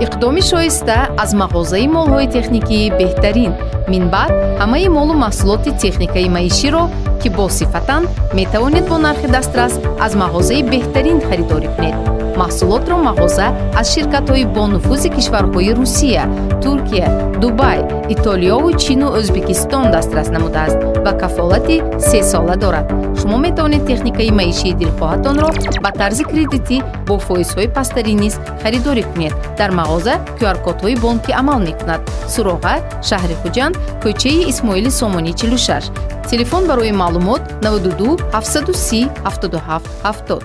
Иқдоми шоиста аз мағозаи молҳои техникии беҳтарин. Минбаъд ҳамаи молу маҳсулоти техникаи маиширо, ки босифатанд, метавонед бо нархи дастрас аз мағозаи беҳтарин харидорӣ кунед. Маҳсулотро мағоза аз ширкатҳои бонуфузи кишварҳои Русия, Туркия, Дубай, Итолиёву Чину Ӯзбекистон дастрас намудааст ва кафолати сесола дорад. Шумо метавонед техникаи маишии дилхоҳатонро ба тарзи кредитӣ бо фоизҳои пасттарин низ харидорӣ кунед. Дар мағоза QR-кодҳои бонкӣ амал мекунад. Суроға: шаҳри Хуҷанд, кӯчаи Исмоили Сомонӣ 46. Телефон барои маълумот 92 730 77 70.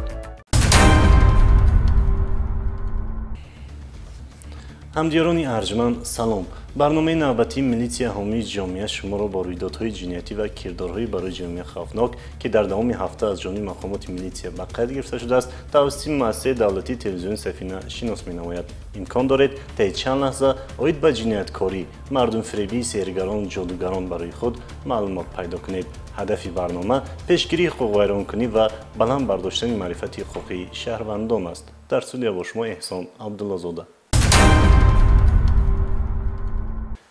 Ҳамдиёрони арҷманд, салом. Барномаи навбатии милитсия ҳомии ҷомеа шуморо бо рӯйдодҳои ҷиноятӣ ва кирдорҳои барои ҷомеа хавфнок, ки дар давоми ҳафта аз ҷониби мақомоти милитсия ба қайд гирифта шудааст, тавассути муассисаи давлатии телевизиони Сафина шинос менамояд. Имкон доред таи чанд лаҳза оид ба ҷинояткорӣ, мардумфиребии сеҳргарону ҷодугарон барои худ маълумот пайдо кунед. Ҳадафи барнома пешгирии ҳуқуқвайронкунӣ ва баланд бардоштани маърифати ҳуқуқии шаҳрвандон аст. Дар студия бо шумо Эҳсон Абдуллозода.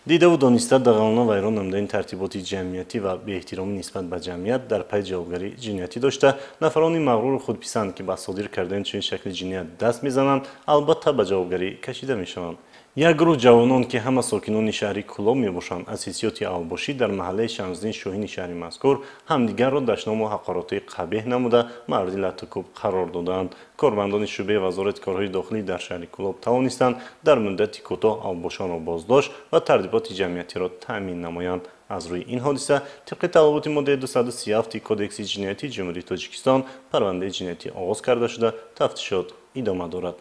Дидаву дониста дағалона вайрон намудани тартиботи ҷамъиятӣ ва беэҳтиромӣ нисбат ба ҷамъият дар пайи ҷавобгарии ҷиноятӣ дошта, нафарони мағруру худписанд, ки ба содир кардани чунин шакли ҷиноят даст мезананд, албатта ба ҷавобгарӣ кашида мешаванд. Як гурӯҳ ҷавонон, ки ҳама сокинони шаҳри Кӯлоб мебошанд, аз ҳиссиёти авбошӣ дар маҳаллаи Шамсиддин Шоҳини шаҳри мазкур ҳамдигарро дашному ҳақоротҳои қабеҳ намуда мавриди латтукӯб қарор додаанд. Кормандони шӯъбаи вазорати корҳои дохилӣ дар шаҳри Кӯлоб тавонистанд дар муддати кӯтоҳ авбошонро боздошт ва тартиботи ҷамъиятиро таъмин намоянд. Аз рӯи ин ҳодиса тибқи талаботи моддаи 237 Кодекси ҷиноятии Ҷумҳурии Тоҷикистон парвандаи ҷиноятӣ оғоз карда шуда, тафтишот идома дорад.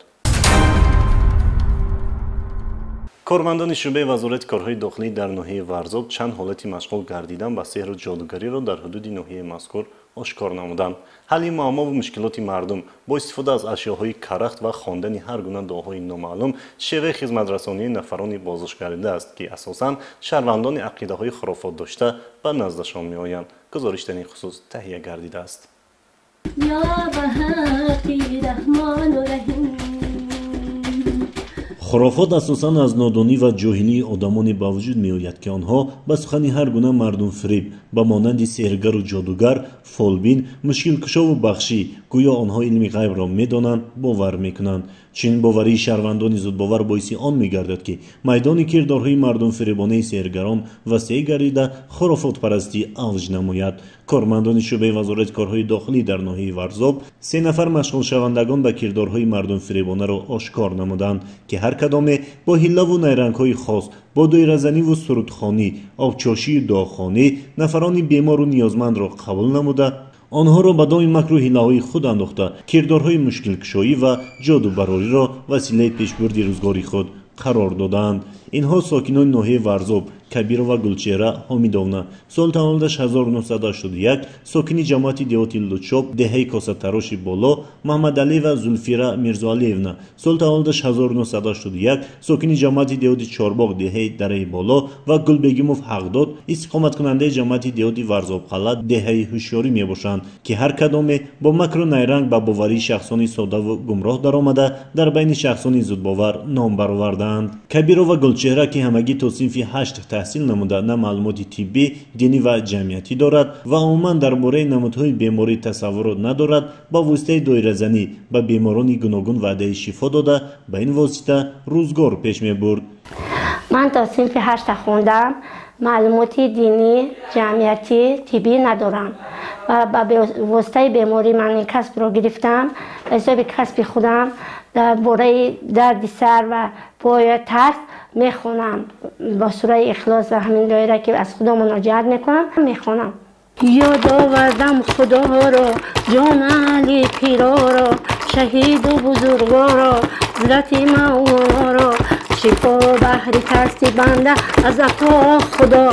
Кормандони шӯъбаи вазорати корҳои дохилӣ дар ноҳияи Варзоб чанд ҳолати машғул гардидан ба сеҳру ҷодугариро дар ҳудуди ноҳияи мазкур ошкор намуданд. Ҳалли муаммову мушкилоти мардум бо истифода аз ашёҳои карахт ва хондани ҳар гуна дуоҳои номаълум шеваи хизматрасонии нафарони боздошт гардидааст, ки асосан шаҳрвандони ақидаҳои хурофот дошта ба наздашон меоянд. Гузориш дар ин хусус таҳия гардидааст. Хурофот асосан аз нодонӣ ва ҷоҳилии одамоне ба вуҷуд меояд, ки онҳо ба сухани ҳар гуна мардумфиреб ба монанди сеҳргару ҷодугар, фолбин, мушкилкушову бахшӣ, гӯё онҳо илми ғайбро медонанд, бовар мекунанд. Чунин боварии шаҳрвандони зудбовар боиси он мегардад, ки майдони кирдорҳои мардумфиребонаи сеҳргарон васеъ гардида хурофотпарастӣ авҷ намояд. Кормандони шӯъбаи вазорати корҳои дохилӣ дар ноҳияи Варзоб се нафар машғулшавандагон ба кирдорҳои мардумфиребонаро ошкор намуданд, ки ҳар кадоме бо ҳиллаву найрангҳои хос, бо доиразаниву сурудхонӣ, обчошию дуохонӣ нафарони бемору ниёзмандро қабул намуда, онҳоро ба доми макру ҳиллаҳои худ андохта, кирдорҳои мушкилкушоӣ ва ҷодубарориро василаи пешбурди рӯзгори худ қарор додаанд. Инҳо сокинони ноҳияи Варзоб Кабирова Гулчеҳра Ҳомидовна, соли таваллудаш 1981, сокини ҷамоати деҳоти Лучоб, деҳаи Косатароши Боло, Маҳмадалиева Зулфира Мирзоалиевна, соли таваллудаш 1981, сокини ҷамоати деҳоти Чорбоғ, деҳаи Дараи Боло ва Гулбегимов Ҳақдод, истиқоматкунандаи ҷамоати деҳоти Варзобқалъа, деҳаи Ҳушёрӣ мебошанд, ки ҳар кадоме бо макру найранг ба боварии шахсони содаву гумроҳ даромада дар байни шахсони зудбовар ном баровардаанд. Кабирова Гулчеҳра, ки ҳамагӣ то синфи 8 таҳсил намуда, на маълумоти тиббӣ, динӣ ва ҷамъиятӣ дорад ва умуман дар бораи намудҳои беморӣ тасаввурот надорад, ба воситаи доиразанӣ ба беморони гуногун ваъдаи шифо дода, ба ин восита рӯзгор пеш мебурд. Ман то синфи 8 хондам, маълумоти динӣ, ҷамъиятӣ, тиббӣ надорам ва ба воситаи беморӣ ман ин касбро гирифтам. Ба ҳисоби касби худам дар бораи дарди сар ва поя тарс мехонам. Бо сураи Ихлос ва ҳамин доира, ки аз Худо муноҷиат мекунам, мехонам. Ёд овардам Худоро, ҷон Али пироро, шаҳиду бузургоро, ҳазрати Мавлоро, шифо баҳри касби банда аз ато Худо.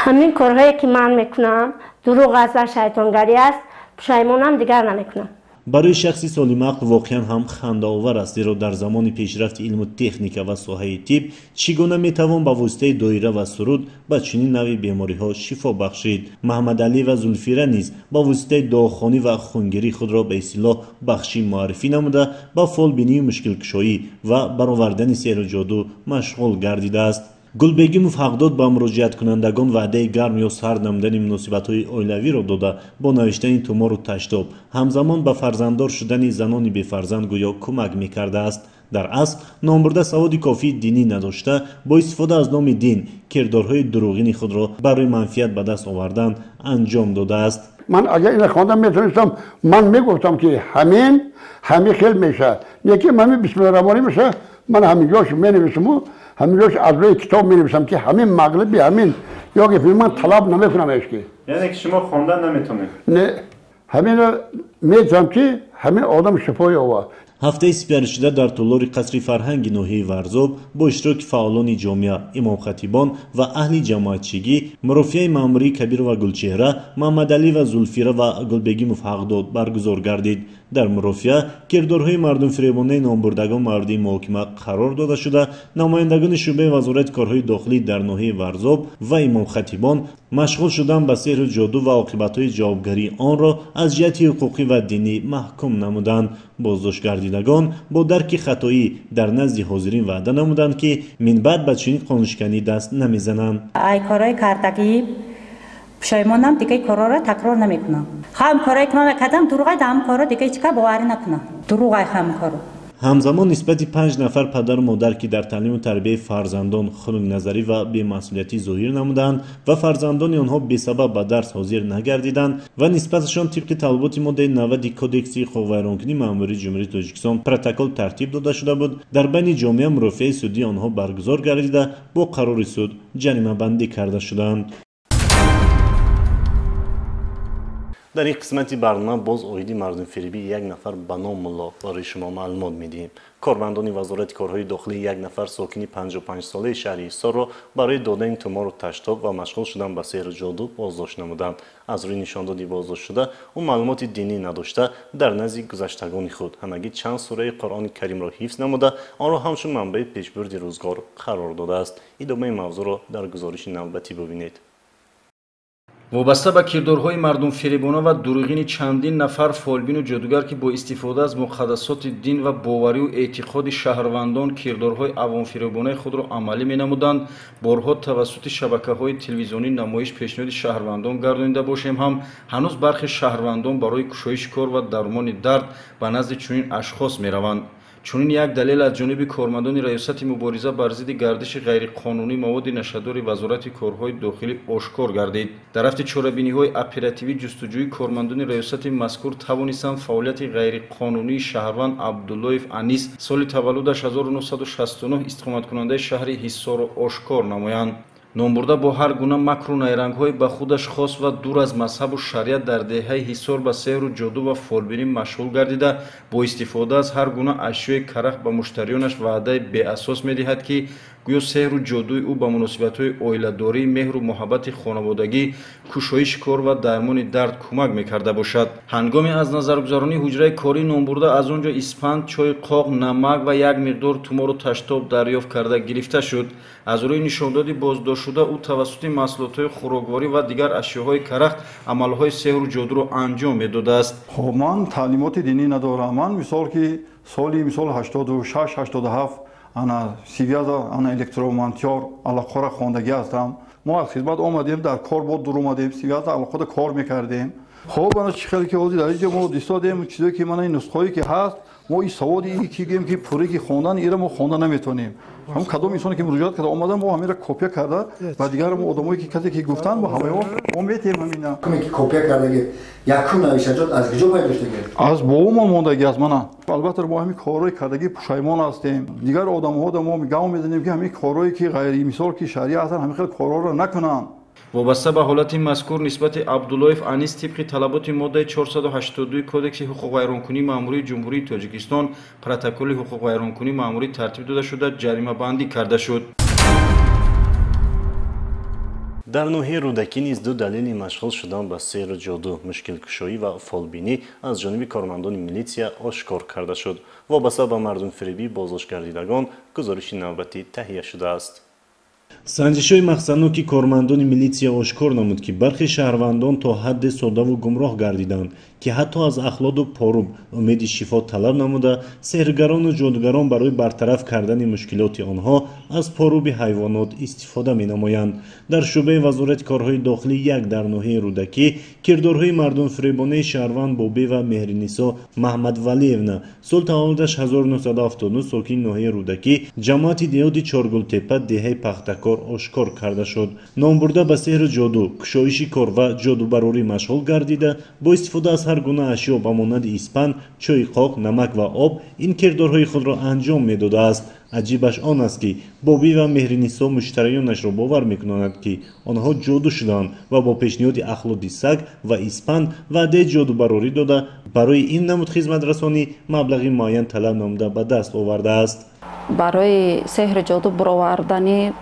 Ҳамин корҳое ки ман мекунам дурӯғ аст ва шайтонгарӣ аст, пушаймонам, дигар намекунам. Барои шахси солимақл воқеан ҳам хандаовар аст, зеро дар замони пешрафти илму техника ва соҳаи тиб чӣ гуна метавон ба воситаи доира ва суруд ба чунин навъи бемориҳо шифо бахшид. Маҳмадалӣ ва Зулфира низ ба воситаи дуохонӣ ва хунгирӣ худро ба истилоҳ бахшӣ муаррифӣ намуда, ба фолбинию мушкилкушоӣ ва баровардани сеҳру ҷоду машғул гардидааст. Гулбегимов ҳақдод ба муроҷиаткунандагон ваъдаи гарм ё сард намудани муносибатҳои оилавиро дода, бо навиштани тумору таштоб ҳамзамон ба фарзанддор шудани занони бефарзанд гӯё кӯмак мекардааст. Дар асл номбурда саводи кофии динӣ надошта, бо истифода аз номи дин кирдорҳои дурӯғини худро барои манфиат ба даст овардан анҷом додааст. Ман агар ина хондам метавонистам, ман мегуфтам ки ҳамин ҳамин хел мешавад, лекин ҳамин бисмиллоҳи раҳмони мешавад. Ман ҳаминҷош менависаму ҳаминҷош аз рӯи китоб менависам ки ҳамин мағлиби ҳамин ё ки ман талаб намекунам ҳеҷ ки. Яъне ки шумо хондан наметавонед? Не, ҳаминро метавонам ки ҳамин одам шифо ёбад. Ҳафтаи сипаришуда дар тӯлори қасри фарҳанги ноҳияи Варзоб бо иштироки фаъолони ҷомеа, имомхатибон ва аҳли ҷамоатчигӣ мурофиаи маъмурии Кабирова Гулчеҳра, Маҳмадалӣ ва Зулфира ва Гулбегимов ҳақдод баргузор гардид. Дар мурофиа кирдорҳои мардумфиребонаи номбурдагон мавриди муҳокима қарор дода шуда, намояндагони шӯъбаи вазорати корҳои дохилӣ дар ноҳияи Варзоб ва имомхатибон машғул шудан ба сеҳру ҷоду ва оқибатҳои ҷавобгарии онро аз ҷиҳати ҳуқуқӣ ва динӣ маҳкум намуданд. Боздоштгардидагон бо дарки хатоӣ дар назди ҳозирин ваъда намуданд, ки минбаъд ба чунин қонуншиканӣ даст намезананд. Ай корҳои кардагӣ пушаймонам, дигаи корҳоро такрор намекунам. Ҳам корҳое ки ман кардам дурӯғай, ҳам корҳо дигаи чика боварӣ накунам. Дурӯғай ҳам корҳо. Ҳамзамон нисбати 5 нафар падару модар, ки дар таълиму тарбияи фарзандон хунукназарӣ ва бемасъулиятӣ зоҳир намуданд ва фарзандони онҳо бесабаб ба дарс ҳозир нагардиданд ва нисбаташон тибқи талаботи моддаи 90 кодекси ҳуқуқвайронкунии маъмурии Ҷумҳурии Тоҷикистон протокол тартиб дода шуда буд, дар байни ҷомеа мурофиаи судии онҳо баргузор гардида, бо қарори суд ҷаримабандӣ карда шуданд. Дар ин қисмати барнома боз оиди мардумфиребии як нафар ба ном Мулло барои шумо маълумот медиҳем. Кормандони вазорати корҳои дохилӣ як нафар сокини 55-солаи шаҳри Ҳисорро барои додани тумору таштоб ва машғул шудан ба сеҳру ҷоду боздошт намуданд. Аз рӯи нишондоди боздоштшуда, ӯ маълумоти динӣ надошта, дар назди гузаштагони худ ҳамагӣ чанд сураи Қуръони Каримро ҳифз намуда, онро ҳамчун манбаи пешбурди рӯзгор қарор додааст. Идомаи мавзӯъро дар гузориши навбатӣ бибинед. Вобаста ба кирдорҳои мардумфиребона ва дурӯғини чандин нафар фолбину ҷодугар, ки бо истифода аз муқаддасоти дин ва боварию эътиқоди шаҳрвандон кирдорҳои авомфиребонаи худро амалӣ менамуданд, борҳо тавассути шабакаҳои телевизионӣ намоиш пешниҳоди шаҳрвандон гардонида бошем ҳам, ҳанӯз бархе шаҳрвандон барои кушоиши кор ва дармони дард ба назди чунин ашхос мераванд. Чунин як далел аз ҷониби кормандони раёсати мубориза бар зидди гардиши ғайриқонунии маводи нашъадори вазорати корҳои дохилӣ ошкор гардид. Дар рафти чорабиниҳои оперативӣ ҷустуҷӯи кормандони раёсати мазкур тавонистанд фаъолияти ғайриқонунии шаҳрванд Абдуллоев Анис, соли таваллудаш 1969, истиқоматкунандаи шаҳри Ҳисорро ошкор намоянд. Номбурда бо ҳар гуна макру найрангҳои ба худаш хос ва дур аз мазҳабу шариат дар деҳаи Ҳисор ба сеҳру ҷоду ва фолбинӣ машғул гардида, бо истифода аз ҳар гуна ашёи карах ба муштариёнаш ваъдаи беасос медиҳад, ки гӯё сеҳру ҷодуи ӯ ба муносибатҳои оиладорӣ, меҳру муҳаббати хонаводагӣ, кушоиши кор ва дармони дард кӯмак мекарда бошад. Ҳангоми аз назаргузаронии ҳуҷраи корӣ номбурда аз он ҷо испанд, чойи қоқ, намак ва як миқдор тумору таштоб дарёфт карда гирифта шуд. Аз рӯи нишондоди боздоштшуда ӯ тавассути маҳсулотҳои хӯрокворӣ ва дигар ашёҳои карахт амалҳои сеҳру ҷодуро анҷом медодааст. Хоб, ман таълимоти динӣ надорам. Ман мисол ки соли мисол 86 87 ана сивяза ана электромонтёр алоқаро хондагӣ ҳастам. Мо аз хизмат омадем, дар кор бо дур омадем, сивяза алоқада кор мекардем. Хоб, ана чӣ хеле ки ҳозир дар инҷо мо дистодем, чизое ки мана ин нусхое ки ҳаст, мо ин саводи ин ки гӯем ки пурре ки хондан ира мо хонда наметавонем. Ҳамон кадом инсоне ки муроҷиат карда омада, мо ҳаминро копия карда ва дигар мо одамое ки касе ки гуфтанд, мо ҳамаё мо метиҳем ҳамина. Ки копия кардаги якум навишаҷот аз куҷо пайдо шудаги? Аз бобомон мондаги аз мана. Албатта мо ҳамин корҳои кардагӣ пушаймон ҳастем. Дигар одамҳо мо гам мезанем ки ҳамин корҳое ки ғайримисол ки шариа ҳастанд, ҳамин хел корҳоро накунанд. Вобаста ба ҳолати мазкур нисбати Абдуллоев Анис тибқи талаботи моддаи 482 Кодекси ҳуқуқвайронкунии маъмурии Ҷумҳурии Тоҷикистон протоколи ҳуқуқвайронкунии маъмурӣ тартиб дода шуда, ҷаримабандӣ карда шуд. Дар ноҳияи Рӯдакӣ низ ду далели машғул шудан ба сеҳру ҷоду, мушкилкушоӣ ва фолбинӣ аз ҷониби кормандони милитсия ошкор карда шуд. Вобаста ба мардумфиребии боздоштгардидагон гузориши навбатӣ таҳия шудааст. Санҷишҳои мақсадноки кормандони милитсия ошкор намуд, ки бархе шаҳрвандон то ҳадде соддаву гумроҳ гардиданд, ки ҳатто аз ахлоду поруб умеди шифо талаб намуда, сеҳргарону ҷодугарон барои бартараф кардани мушкилоти онҳо аз поруби ҳайвонот истифода менамоянд. Дар шӯъбаи Вазорати корҳои дохилӣ як дар ноҳияи Рӯдакӣ кирдорҳои мардумфиребонаи шаҳрванд Бобева Меҳринисо Маҳмадвалиевна, сол таваллудаш 1979, сокини ноҳияи Рӯдакӣ, ҷамоати деҳоти Чоргултепа, деҳаи Пахтакор ошкор карда шуд. Номбурда ба сеҳру ҷоду, кушоиши кор ва ҷодубарорӣ машғул гардида, бо истифода аз ҳар гуна ашё ба монанди испанд, чойи қоқ, намак ва об ин кирдорҳои худро анҷом медодааст. Аҷибаш он аст, ки Бобиева Меҳринисо муштариёнашро бовар мекунанд, ки онҳо ҷоду шудаанд ва бо пешниҳоди ахлоти саг ва испанд ваъдаи ҷодубарорӣ дода, барои ин намуд хизматрасонӣ маблағи муайян талаб намуда ба даст овардааст. Барои сеҳру ҷоду баровардани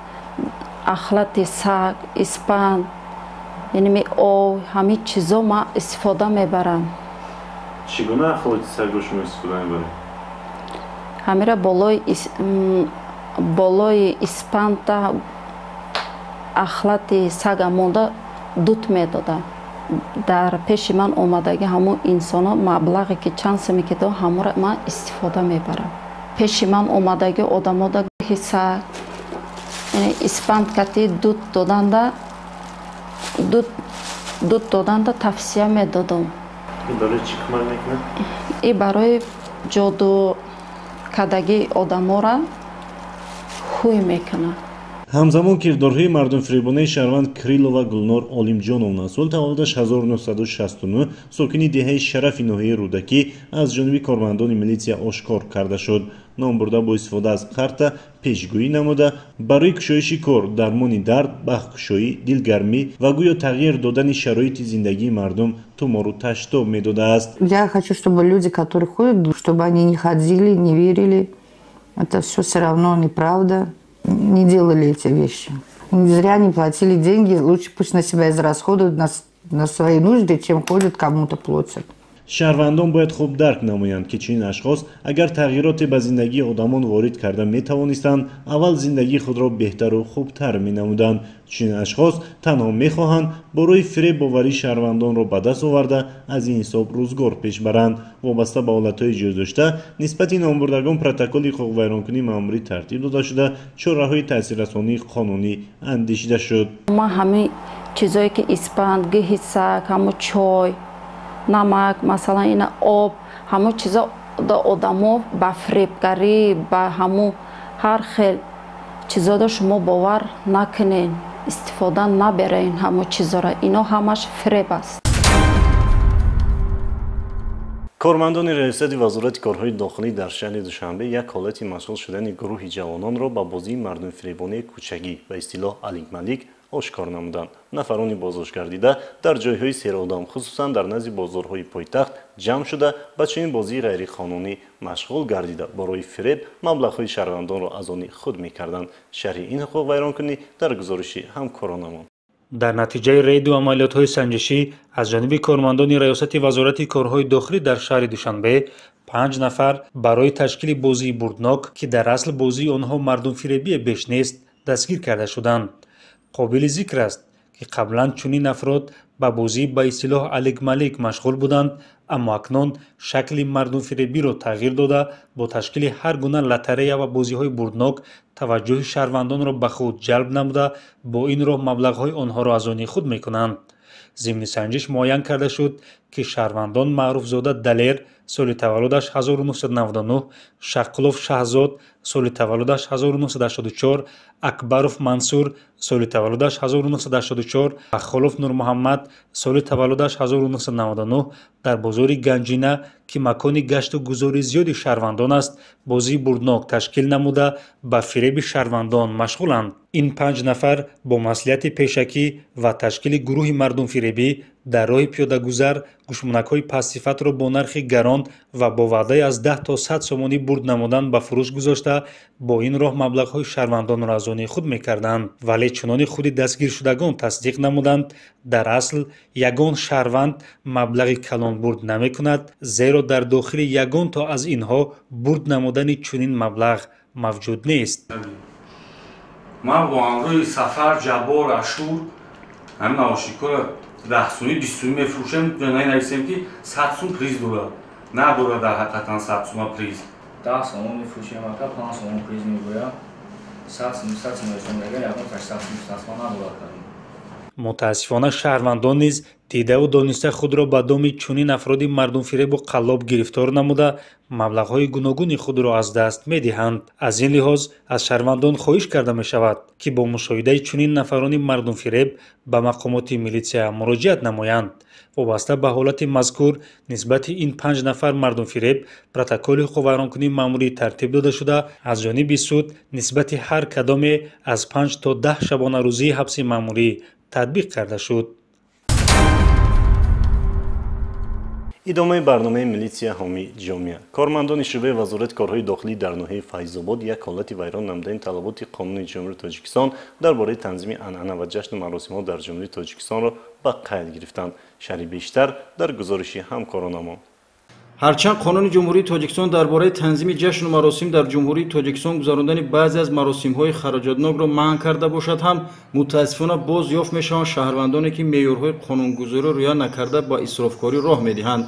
ахлати саг, испанд, яъне об, ҳамин чизо ман истифода мебарам. Чӣ гуна ахлоти сагро шумо истифода мебаред? Ҳамира болои испанда ахлати сага монда дут медодам. Дар пеши ман омадаги ҳамун инсоно маблағе ки чанд суме ки до, ҳамуро ман истифода мебарам. Пеши ман омадаги одамода саг, яъне испанд кати дут доданда тавсия медодам. Барои чӣ кӯмак мекунад? И барои ҷоду кадаги одамора ҳуй мекунад. Ҳамзамон кирдорҳои мардумфиребонаи шаҳрванд Крилова Гулнор Олимҷоновна, сол таваллудаш 1969, сокини деҳаи Шарафи ноҳияи Рӯдакӣ аз ҷониби кормандони милитсия ошкор карда шуд. Номбурда бо истифода аз карта пешгӯӣ намуда, барои кушоиши кор, дармони дард, бахткушоӣ, дилгармӣ ва гӯё тағйир додани шароити зиндагии мардум тумору таштоб медодааст. Я хочу, чтобы люди, которые ходят, чтобы они не ходили, не верили. Это все равно неправда. Не делали эти вещи. Не зря не платили деньги. Лучше пусть на себя израсходуют, на свои нужды, чем ходят, кому-то платят. Шаҳрвандон бояд хуб дарк намоянд, ки чунин ашхос агар тағйироте ба зиндагии одамон ворид карда метавонистанд, аввал зиндагии худро беҳтару хубтар менамуданд. Чунин ашхос танҳо мехоҳанд бо роҳи фиреб боварии шаҳрвандонро ба даст оварда, аз ин ҳисоб рӯзгор пеш баранд. Вобаста ба ҳолатҳои ҷой дошта нисбати номбурдагон протоколи ҳуқуқвайронкунии маъмурӣ тартиб дода шуда, чораҳои таъсиррасонии қонунӣ андешида шуд. Ман ҳамин чизое ки испанд, гиҳи саг, ҳамун чой, намак, масалан ина об, ҳамун чизо одамо ба фиребгарӣ, ба ҳамун ҳар хел чизода шумо бовар накунед, истифода наберед ҳамун чизора. Ино ҳамаш фиреб аст. Кормандони раёсати Вазорати корҳои дохилӣ дар шаҳри Душанбе як ҳолати машғул шудани гурӯҳи ҷавононро ба бозии мардумфиребонаи кӯчагӣ, ба истилоҳ алик-малик, ошкор намуданд. Нафарони боздоштгардида дар ҷойҳои серодам, хусусан дар назди бозорҳои пойтахт ҷамъ шуда, ба чунин бозии ғайриқонунӣ машғул гардида, барои фиреб маблағҳои шаҳрвандонро аз они худ мекарданд. Шарҳи ин ҳуқуқвайронкунӣ дар гузориши ҳамкоронамон. Дар натиҷаи рейду амалиётҳои санҷишӣ аз ҷониби кормандони раёсати Вазорати корҳои дохилӣ дар шаҳри Душанбе 5 нафар барои ташкили бозии бурднок, ки дар асл бозии онҳо мардумфиребие беш нест, дастгир карда шуданд. Қобили зикр аст, ки қаблан чунин афрод ба бозӣ ба истилоҳ алик-малик машғул буданд, аммо акнун шакли мардумфиребиро тағйир дода, бо ташкили ҳар гуна лотарея ва бозиҳои бурднок таваҷҷӯҳи шаҳрвандонро ба худ ҷалб намуда, бо ин роҳ маблағҳои онҳоро аз они худ мекунанд. Зимни санҷиш муайян карда шуд, ки шаҳрвандон Маъруфзода Далер, соли таваллудаш 1999, Шаққулов Шаҳзод, соли таваллудаш 1984, Акбаров Мансур, соли таваллудаш 1984, Бахолов Нурмуҳаммад, соли таваллудаш 1999 дар бозори Ганҷина, ки макони гашту гузори зиёди шаҳрвандон аст, бозии бурднок ташкил намуда, ба фиреби шаҳрвандон машғуланд. Ин 5 нафар бо маслиҳати пешакӣ ва ташкили гурӯҳи мардумфиребӣ дар роҳи пиёдагузар гӯшмонакҳои пастсифатро бо нархи гарон ва бо ваъдаи аз 10 то 100 сомонӣ бурд намудан ба фурӯш гузошта, бо ин роҳ маблағҳои шаҳрвандонро аз они худ мекарданд. Вале чунони худи дастгиршудагон тасдиқ намуданд, дар асл ягон шаҳрванд маблағи калон бурд намекунад, зеро дар дохили ягон то аз инҳо бурд намудани чунин маблағ мавҷуд нест. Ман бо ҳамроҳи Сафар, Ҷаббор, Ашур ҳамин наошикора 10 сумӣ, 20 сумӣ мефурӯшем, нависем ки 100 сум приз дорад. Надорад дар ҳақиқатан 100 сума приз. 10 сомон мефурӯшем, ака 5 сомон приз мегӯям. 100 сум, 100 сум мегӯям, ягон 800 сум, 100 сум надорад. Мутаассифона шаҳрвандон низ дидаву дониста худро ба доми чунин афроди мардумфиребу қаллоб гирифтор намуда, маблағҳои гуногуни худро аз даст медиҳанд. Аз ин лиҳоз аз шаҳрвандон хоҳиш карда мешавад, ки бо мушоҳидаи чунин нафарони мардумфиреб ба мақомоти милитсия муроҷиат намоянд. Вобаста ба ҳолати мазкур нисбати ин 5 нафар мардумфиреб протоколи ҳуқуқвайронкунии маъмурӣ тартиб дода шуда, аз ҷониби суд нисбати ҳар кадоме аз 5 то 10 шабонарӯзии ҳабси маъмурӣ татбиқ карда шуд. Идомаи барномаи милитсия ҳомии ҷомеа. Кормандони шӯъбаи вазорати корҳои дохилӣ дар ноҳияи Файзобод як ҳолати вайрон намудани талаботи қонуни Ҷумҳурии Тоҷикистон дар бораи танзими анъана ва ҷашну маросимҳо дар Ҷумҳурии Тоҷикистонро ба қайд гирифтанд. Шарҳи бештар дар гузориши ҳамкоронамон. Ҳарчанд қонуни Ҷумҳурии Тоҷикистон дар бораи танзими ҷашну маросим дар Ҷумҳурии Тоҷикистон гузарондани баъзе аз маросимҳои хароҷотнокро манъ карда бошад ҳам, мутаассифона боз ёфт мешаванд шаҳрвандоне, ки меъёрҳои қонунгузориро риоя накарда ба исрофкорӣ роҳ медиҳанд.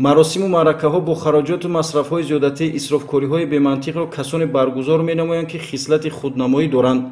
Маросиму маъракаҳо бо хароҷоту масрафҳои зиёдатӣ, исрофкориҳои бемантиқро касоне баргузор менамоянд, ки хислати худнамоӣ доранд.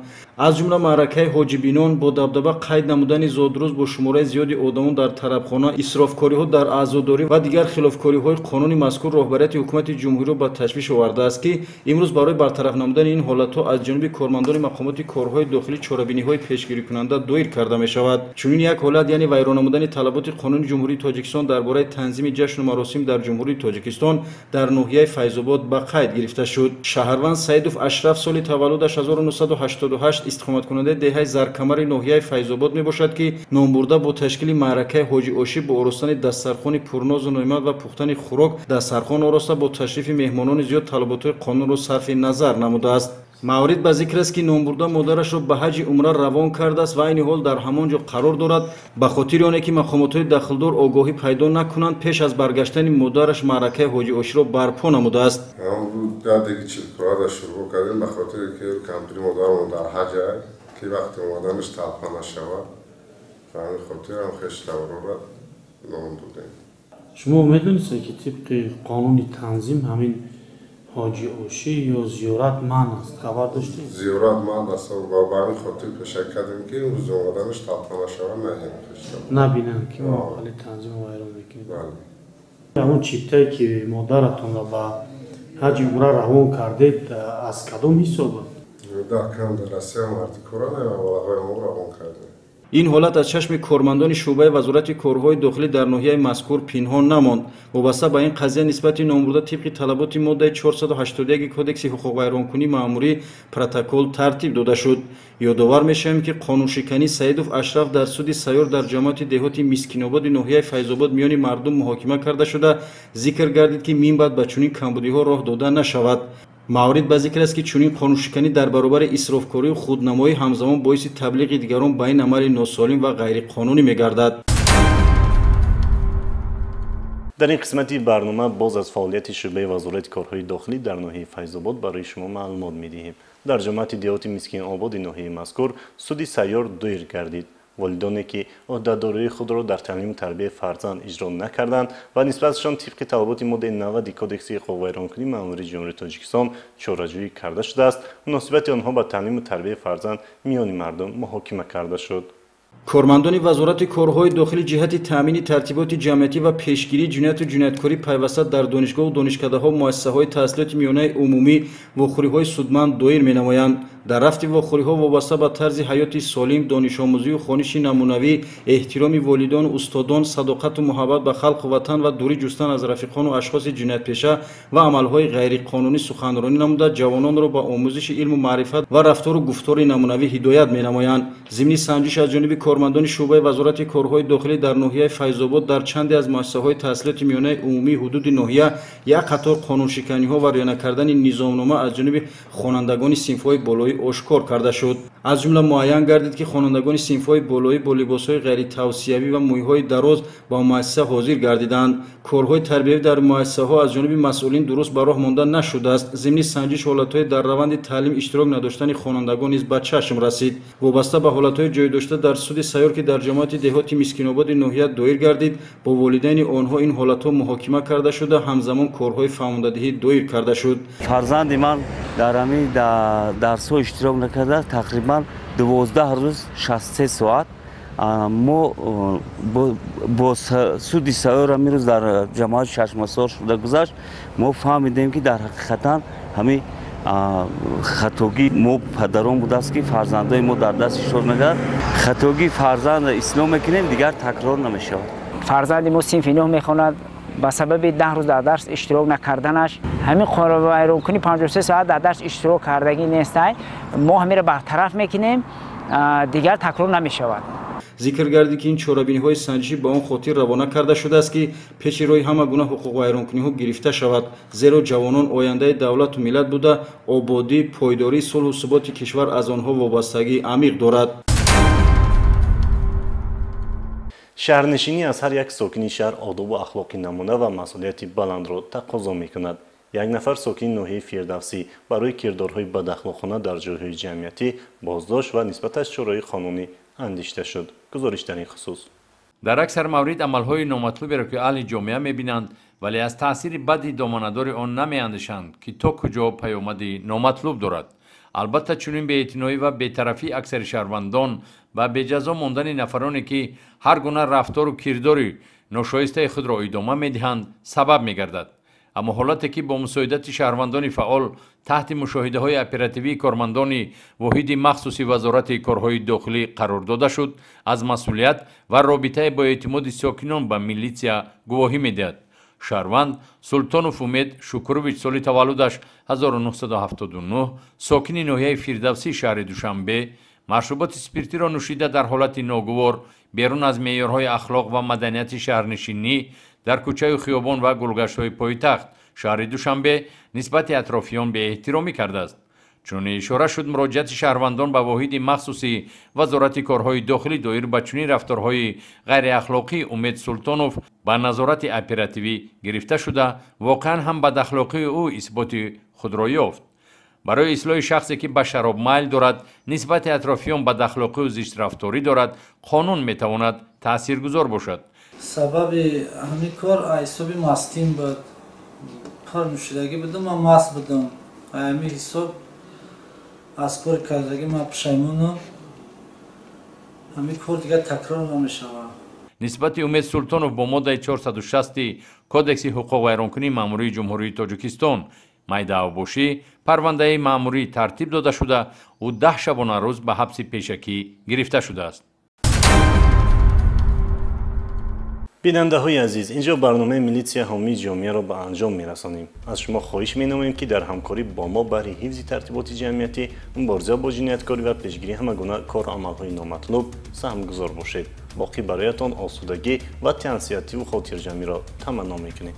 Аз ҷумла маъракаи ҳоҷибинон бо дабдаба қайд намудани зодрӯз бо шумораи зиёди одамон дар тарабхона, исрофкориҳо дар аъзодорӣ ва дигар хилофкориҳои қонуни мазкур роҳбарияти ҳукумати ҷумҳуриро ба ташвиш овардааст, ки имрӯз барои бартараф намудани ин ҳолатҳо аз ҷониби кормандони мақомоти корҳои дохилӣ чорабиниҳои пешгирикунанда доир карда мешавад. Чунин як ҳолат, яъне вайрон намудани талаботи қонуни Ҷумҳурии Тоҷикистон дар бораи танзими ҷашну маросим дар Ҷумҳурии Тоҷикистон дар ноҳияи Файзобод ба қайд гирифта шуд. Шаҳрванд Саидов Ашраф соли таваллудаш 1988 истиқоматкунандаи деҳаи Заркамари ноҳияи Файзобод мебошад, ки номбурда бо ташкили маъракаи ҳоҷи ошӣ бо оростани дастархони пурнозу неъмат ва пухтани хӯрок дастархон ороста бо ташрифи меҳмонони зиёд талаботҳои қонунро сарфи назар намудааст. Маврид ба зикр аст, ки номбурда модарашро ба ҳаҷи умра равон кардааст ва айни ҳол дар ҳамон ҷо қарор дорад. Ба хотири оне ки мақомотҳои дахлдор огоҳӣ пайдо накунанд, пеш аз баргаштани модараш маъракаи ҳоҷи оширо барпо намудааст. Шурӯъ кардем ба хотире ки кампири модарамон дар ҳаҷ ки вақти омаданаш талфа нашавад, ба ҳамин хотир ҳам хеш таврора ном додем. Шумо медонистед, ки тибқи қонуни танзим ҳамин ҳоҷи ошӣ ё зиёрат манъ аст? Хабар доштед? Зиёрат манъ аст ва ба ҳамин хотир пешак кардем, ки рӯзи омаданаш талфа нашавад, наҳем хеш набинанд, ки мо ҳоли танзимро вайрон мекунем. Ҳамон чиптае ки модаратонро ба ҳаҷи умра равон кардед, аз кадом ҳисоб буд? Дар кам дар Россия мардикора маблағҳои мо равон кардем. Ин ҳолат аз чашми кормандони шӯъбаи вазорати корҳои дохилӣ дар ноҳияи мазкур пинҳон намонд. Вобаста ба ин қазия нисбати номбурда тибқи талаботи моддаи 481 кодекси ҳуқуқвайронкунии маъмурӣ протокол тартиб дода шуд. Ёдовар мешавем, ки қонуншиканӣ Саидов Ашраф дар суди сайёр дар ҷамоати деҳоти Мискинободи ноҳияи Файзобод миёни мардум муҳокима карда шуда, зикр гардид, ки минбаъд ба чунин камбудиҳо роҳ дода нашавад. Маврид ба зикр аст, ки чунин қонуншиканӣ дар баробари исрофкорию худнамоӣ ҳамзамон боиси таблиғи дигарон ба ин амали носолим ва ғайриқонунӣ мегардад. Дар ин қисмати барнома боз аз фаъолияти шӯъбаи вазорати корҳои дохилӣ дар ноҳияи Файзобод барои шумо маълумот медиҳем. Дар ҷамоати деҳоти Мискинободи ноҳияи мазкур суди сайёр доир гардид. Волидоне ки ӯҳдадориҳои худро дар таълиму тарбияи фарзанд иҷро накарданд ва нисбаташон тибқи талаботи моддаи 90 кодекси ҳуқуқвайронкунии маъмурии Ҷумҳурии Тоҷикистон чораҷӯӣ карда шудааст, муносибати онҳо ба таълиму тарбияи фарзанд миёни мардум муҳокима карда шуд. Кормандони вазорати корҳои дохилӣ ҷиҳати таъмини тартиботи ҷамъиятӣ ва пешгирии ҷинояту ҷинояткорӣ пайваста дар донишгоҳу донишкадаҳо, муассисаҳои таҳсилоти миёнаи умумӣ вохӯриҳои судманд доир менамоянд. Дар рафти вохӯриҳо вобаста ба тарзи ҳаёти солим, донишомӯзию хониши намунавӣ, эҳтироми волидону устодон, садоқату муҳаббат ба халқу ватан ва дурӣ ҷустан аз рафиқону ашхоси ҷиноятпеша ва амалҳои ғайриқонунӣ суханронӣ намуда, ҷавононро ба омӯзиши илму маърифат ва рафтору гуфтори намунавӣ ҳидоят менамоянд. Зимни санҷиш аз ҷониби кормандони шӯъбаи Вазорати корҳои дохилӣ дар ноҳияи Файзобод дар чанде аз муассисаҳои таҳсилоти миёнаи умумии ҳудуди ноҳия як қатор қонуншиканиҳо ва риоя накардани низомнома аз ҷониби хонандагони синфҳои болоӣ ошкор карда шуд. Аз ҷумла муайян гардид, ки хонандагони синфҳои болоӣ бо либосҳои ғайритавсиявӣ ва мӯйҳои дароз ба муассиса ҳозир гардиданд. Корҳои тарбиявӣ дар муассисаҳо аз ҷониби масъулин дуруст ба роҳ монда нашудааст. Зимни санҷиш ҳолатҳои дар раванди таълим иштирок надоштани хонандагон низ ба чашм расид. Вобаста ба ҳолатҳои ҷойдошта дар суди сайёр, ки дар ҷамоати деҳоти Мискинободи ноҳия доир гардид, бо волидайни онҳо ин ҳолатҳо муҳокима карда шуда, ҳамзамон корҳои фаҳмондадиҳӣ доир карда шуд. Фарзанди ман дар ҳамин дарсҳо иштирок накарда, тақрибан 12 рӯз 63 соат. Мо бо суди сайёр ҳамин рӯз дар ҷамоати Чашмасор шуда гузашт. Мо фаҳмидем, ки дар ҳақиқатан ҳамин хатогии мо падарон будааст, ки фарзандои мо дар даст иштирок накард. Хатогии фарзандро ислоҳ мекунем, дигар такрор намешавад. Фарзанди мо синфи 9 мехонад. Ба сабаби 10 рӯз дар дарс иштирок накарданаш, ҳамин қонунвайронкунӣ 53 соат дар дарс иштирок кардагӣ нестай. Мо ҳаминро бартараф мекунем, дигар такрор намешавад. Зикр гардид, ки ин чорабиниҳои санҷишӣ ба он хотир равона карда шудааст, ки пеши роҳи ҳама гуна ҳуқуқвайронкуниҳо гирифта шавад, зеро ҷавонон ояндаи давлату миллат буда, ободӣ, пойдорӣ, сулҳу суботи кишвар аз онҳо вобастагии амиқ дорад. Шаҳрнишинӣ аз ҳар як сокини шаҳр одобу ахлоқи намуна ва масъулияти баландро тақозо мекунад. Як нафар сокини ноҳияи Фирдавсӣ барои кирдорҳои бадахлоқона дар ҷойҳои ҷамъиятӣ боздошт ва нисбаташ чораҳои қонунӣ андешида шуд. Гузориш дар ин хусус. Дар аксар маврид амалҳои номатлуберо, ки аҳли ҷомеа мебинанд, вале аз таъсири бади доманадори он намеандешанд, ки то куҷо паёмади номатлуб дорад. Албатта, чунин беэътиноӣ ва бетарафии аксари шаҳрвандон ва беҷазо мондани нафароне, ки ҳар гуна рафтору кирдори ношоистаи худро идома медиҳанд, сабаб мегардад. Аммо ҳолате, ки бо мусоидати шаҳрвандони фаъол таҳти мушоҳидаҳои оперативии кормандони воҳиди махсуси Вазорати корҳои дохилӣ қарор дода шуд, аз масъулият ва робитаи бо эътимоди сокинон ба милитсия гувоҳӣ медиҳад. Шаҳрванд Султонов Умед Шукурович, соли таваллудаш 1979, сокини ноҳияи Фирдавсии шаҳри Душанбе, машруботи спиртиро нӯшида дар ҳолати ногувор берун аз меъёрҳои ахлоқ ва маданияти шаҳрнишинӣ дар кӯчаю хиёбон ва гулгаштҳои пойтахт шаҳри Душанбе нисбати атрофиён беэҳтиромӣ кардааст. Чун ишора шуд, муроҷиати шаҳрвандон ба воҳиди махсуси Вазорати корҳои дохилӣ доир ба чунин рафторҳои ғайриахлоқии Умед Султонов ба назорати оперативӣ гирифта шуда, воқеан ҳам бадахлоқии ӯ исботи худро ёфт. Барои ислоҳи шахсе, ки ба шароб майл дорад, нисбати атрофиён бадахлоқию зиштрафторӣ дорад, қонун метавонад таъсиргузор бошад. Сабаби ҳамин кор ҳисоби мастим буд. Пар нӯшидагӣ будам, ман маст будам. Ҳамин ҳисоб аз кори кардагӣ ман пушаймонам. Ҳамин кор дигар такрор намешавад. Нисбати Умед Султонов бо моддаи 460 Кодекси ҳуқуқвайронкунии маъмурии Ҷумҳурии Тоҷикистон майдаавбошӣ парвандаи маъмурӣ тартиб дода шуда, ӯ 10 шабонарӯз ба ҳабси пешакӣ гирифта шудааст. Бинандаҳои азиз, инҷо барномаи милитсия ҳомии ҷомеаро ба анҷом мерасонем. Аз шумо хоҳиш менамоем, ки дар ҳамкорӣ бо мо баҳри ҳифзи тартиботи ҷамъиятӣ, мубориза бо ҷинояткорӣ ва пешгирии ҳама гуна кору амалҳои номатлуб саҳмгузор бошед. Боқӣ бароятон осудагӣ ва тансиҳативу хотирҷамъиро таманно мекунем.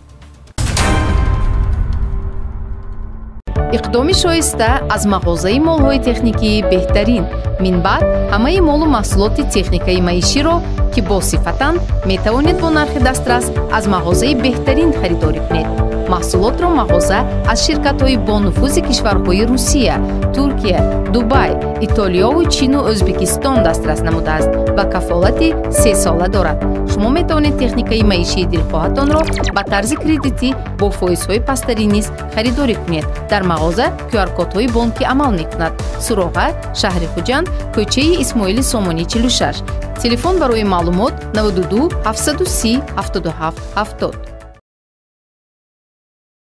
Иқдоми шоиста аз мағозаи молҳои техникии беҳтарин. Минбаъд ҳамаи молу маҳсулоти техникаи маиширо, ки босифатанд, метавонед бо нархи дастрас аз мағозаи беҳтарин харидорӣ кунед. Маҳсулотро мағоза аз ширкатҳои бонуфузи кишварҳои Русия, Туркия, Дубай, Итолиёву Чину Ӯзбекистон дастрас намудааст ва кафолати 3 сола дорад. Шумо метавонед техникаи маишии дилхоҳатонро ба тарзи кредитӣ бо фоизҳои пасттарин низ харидорӣ кунед. Дар мағоза QR-кодҳои бонкӣ амал мекунад. Суроға: шаҳри Хуҷанд, кӯчаи Исмоили Сомонӣ, 46. Телефон барои маълумот: 92 730 77 70.